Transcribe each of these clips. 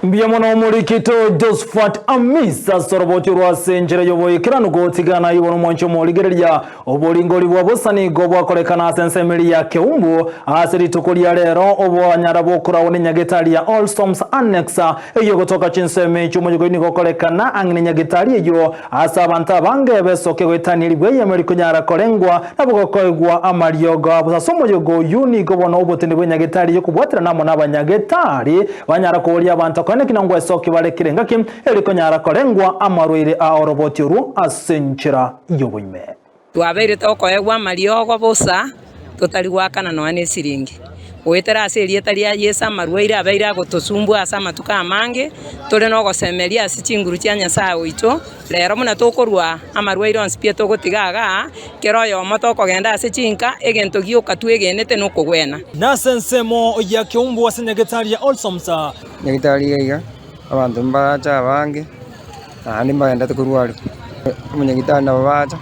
Mbuya mono omorikito Josphat Amisa ase oroboti orwo ase enchera y'oboikeranu gotigana ayio bono omwanchi omorigereria oboringori bwa bosa nigo bwakorekana ase ensemo eria ya Keumbu ase rituko ria rero obwanyara bokoragwa nenyagetari ya All Storms Annex eyio gotoka chinsemo echio omoyega oyio nigo okorekana ang'e nenyagetari eyio ase abanto abange besokia goetania ribwa eyemo rikonyara korengwa nabo gokoegwa amariogo abo ase omoyega oyio nigo bono obotende bw'enyagetari y'okobwaterana amo n'abanyagetari Banyara koboria abanto koene ki nongwesoki bare kera engaki, eri konyara korengwa amarwaire a oroboti orwo ase enchera y'oboime. Twabeire tokoegwa amariogo bosa, totari goakana nonya nesiringi. Goetera ase erieta ria Yeso amarwaire abeire agotosumbua ase amatuko amange, tore nogosemeria ase chinguru chia Nyasae oito, Rero buna tokorua amarwaire onsi pi togotiga igaa, kera oyomo tokogenda ase chinka, egento gioka twegenete nokogwena. Nase ensemo ya Keumbu ase nyagetari ya Olsomsa. Nyagetari iga iga, abanto mbache abange, naende mbagendete korwa omonyagitari nabo bacha,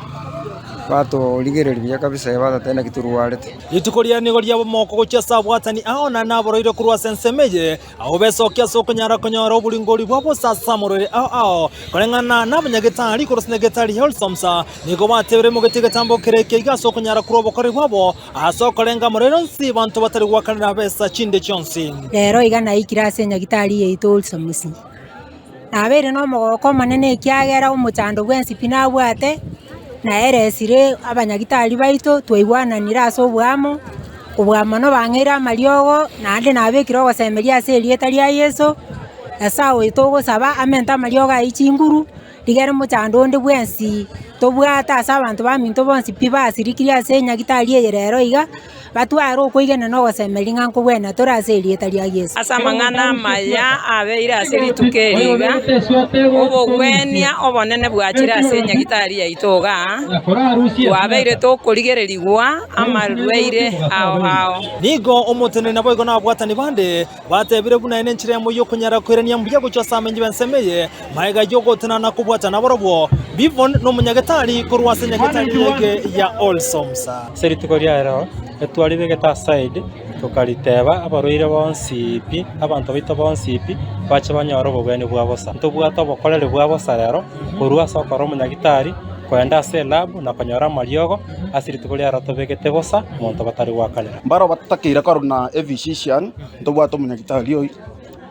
batorigereria buya kabisa batotebia naki torwarete. Rituko riane nigo riaba omogoko gochia ase abwatani ao na naborwaire korwa ase ensemo eye. Abwo besokia ase okonyara konyora oboringori bwa bosa ase amorwaire ao ao. Koreng'ana nabanyagetari korwa ase nyagetari Healthsomes nigo batebire imogete egetambo kere eke iga ase okonyara korwa obokoreri bwabo ase okorenga amorwaire onsi banto batari goakanera besa chinde chionsi. Rero iga naikire ase enyagitari yaito Wholesomes. Nabeire nomogoko omonene ekiagera omochando bwensi pi nabwate, naeresire abanyagitari baito twaigwananire ase oboamo, kobua mono bang'eire amariogo, naende nabekire ogosemeria ase erieta ria Yeso, Nyasae oyo togosaba amente amariogo ayio chinguru, Rigere omochando onde bwensi tobwate ase abanto baminto bonsi pi basirikirie ase enyagitari eye rero iga, batware okoigena na ogosemeria ng'a nkobwena tore ase erieta ria Yeso. Ase amang'ana amaya abeire ase rituko eri iga, obogwenia obonene bwachire ase enyagitari yaito igaa, twabeire tokorigererigwa amarwaire ao ao. Nigo omoteneneri naboigo nabwatani bande Batebire buna ere nenchera eyemo y'okonyara koirania mbuya gochia ase amenyi b'ensemo eye, magega y'ogotenena na kobwatana nabarobwo. Bivon nomonyagetari korwa ase nyagetari ege ya Olsomsa. Ase rituko ria rero, etwaribegete aside, tokariteba abarwaire bonsi pi, abanto baito bonsi pi, bache banyore obobweni bwa bosa. Ntobwate obokoreri bwa bosa rero, korwa ase okora omonyagitari, kogenda ase elab na konyora amariogo, ase rituko ria rero tobegete bosa, monto batari goakanera. Mbaro batakeire korwa na ephysician, ntobwate omonyagitari oyio,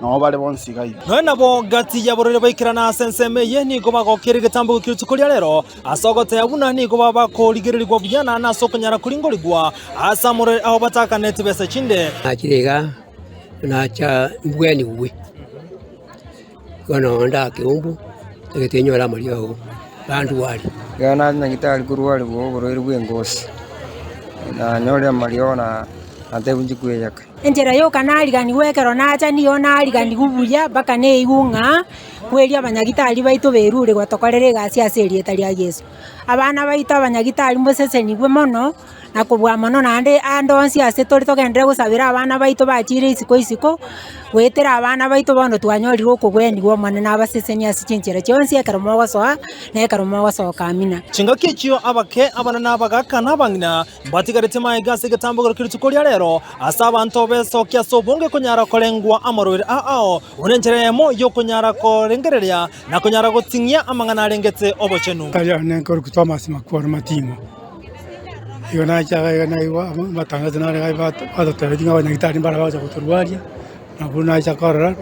nao bare bonsi iga iga. Nonya nabo gati y'aborwaire baikerana ase ensemo eye nigo bagokera egetambo kia rituko ria rero, ase ogoteba buna nigo baba bakorigererigwa buya naende ase okonyara koringorigwa ase amorwaire ao batakaneti besa chinde. Nachire iga, nacha mbwenigwe, bono ndake umbu, egete nyore amariogo, bandwarie. Iga nache nyagitari korwarigwa oborwaire bwa engosi, nanyore amariogo na natebiwa nchie kweyaka. Enchera yoka nariganigwe ekero nacha nigo nariganigwe buya mpaka neigwe ng'a kweri abanyagitari baito berure gotokorera egasi ase erieta ria Yeso. Abana baito abanyagitari mbosesenigwe mono, na kobua mono naende ande onsi ase tore togenderere gosabera abana baito bachire isiko isiko, goetera abana baito bono twanyorire okogwenigwa Omonene abasesenie ase chinchera chionsi ekero mogosoa na ekero mogosoka. Amina. Chingaki echio abake, abanene, abagaaka, na abang'ina Mbatigarete magega ase egetambokero kia rituko ria rero, ase abanto besokia ase obonge konyara korengwa amarwaire ao ao, buna enchera eyemo y'okonyara korengereria na konyara goting'ia amang'ana arengete obochenu. Tari one nkorokwa Thomas Makworo Matingo, igo nacha iga iga naigwa amatangazo nare iga batotebetie ng'a abanyagitari mbare bagocha gotorwaria, nabwo nacha korora.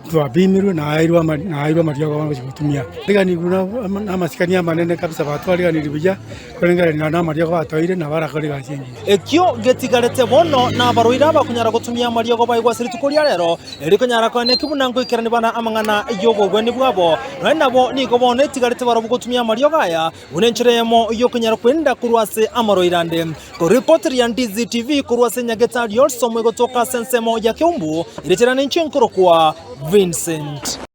Twapimirwe naeirwe ama naeirwe amariogo bagochia gotumia. Riganigwe na na amasikani amanene kabisa batwariganirie buya, korengereria na amariogo batoeire nabo arakore egasi engiya. Ekio getigarete bono nabarwaire abakonyara gotumia amariogo baigwe ase rituko ria rero, erio konyara koeneki buna ngoikerania bana amang'ana y'obogwenia bwabo. Nonya nabo nigo bono etigarete barabwo gotumia amariogo aya, Buna enchera eyemo y'okonyara kwerinda korwa ase amarwaire ande. Koripoti ya Ndizi TV korwa ase Nyagetari Olsom egotoka ase ensemo ya Keumbu, ere chera ninche nkorokwa Vincent.